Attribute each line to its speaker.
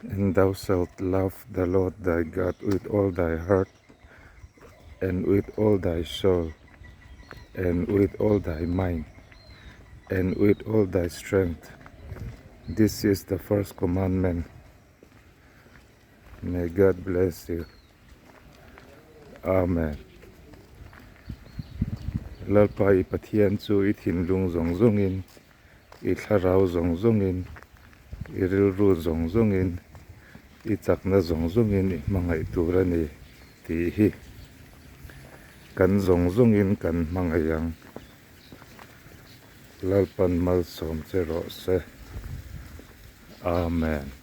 Speaker 1: And thou shalt love the Lord thy God with all thy heart, and with all thy soul, and with all thy mind, and with all thy strength. This is the first commandment. May God bless you. Amen. Lalpa i Pathian chu i thinlung zawng zawngin, i thlarau zawng zawngin, i rilru zawng zawngin, i chakna zawng zawngin i hmangaih tur a ni tih hi kan zawng zawngin kan hmangaih ang. Lalpan malsawm che rawh se. Amen.